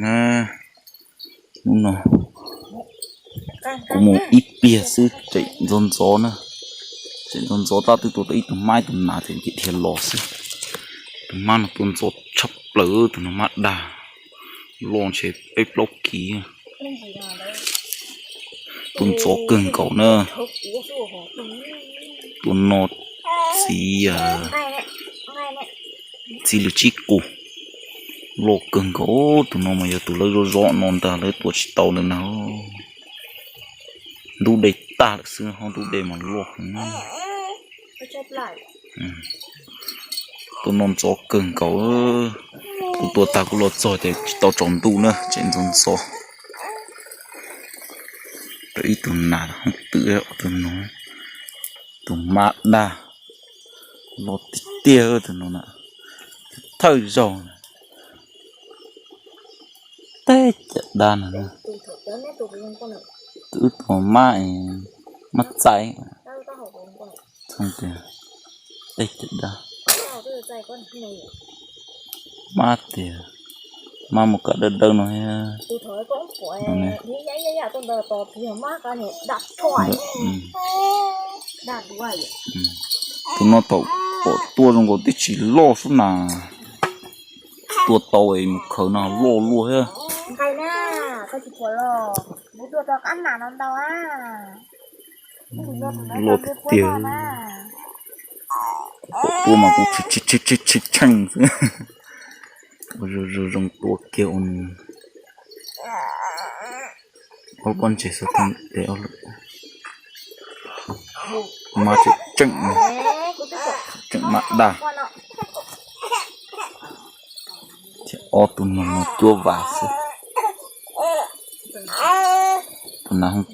Na, hnub no kuv mus ib pliag xwb tseem ntxov ntxov na, tseem ntxov ntxov tab twb tua tau ib tug mab ib tug nas ces nkim dhia los xwb. Tus mab no tua ntxov tshaj plaws, tus no mab dag, loj ntshe peb plaub kis. Tua ntxov kawg nkaus na. Tus no txiv, txiv lws tsib qus, loj kawg nkaus. Tus no mas yog tus lawv zov zov no ntag, lawv tua tsis tau lawm na. Ntub dej tag lawm xwb, ho ntub dej mas loj heev. Tus no ntxov kawg nkaus. Kuv tua tag kuv los txog ces tsis tau tsaus ntuj na, tseem ntxov ntxov. Rau ib tug nas hoob twm, tus no, tus mab dag, loj tiag tiag tus no na, thawj zaug. Teb cam dab no, wb tus mab, mab txaij. Teb cam dab, mab tiag, mab mus kav dawb dawb no thiab. Tus no thaum pom tua zoo nkaus twb tsis loj xwb na, tua tau es mus khaws no loj luaj thiab. Loj tiag tiag. Kuv pom tua mas kuv tshee tshee tshee xwb. Ua zoo zoo tua kiag ua ob pob ntseg xwb, mab tseem tseem, tseem mab dag. Ob tug no no cuab vas xwb. Tus nav hoob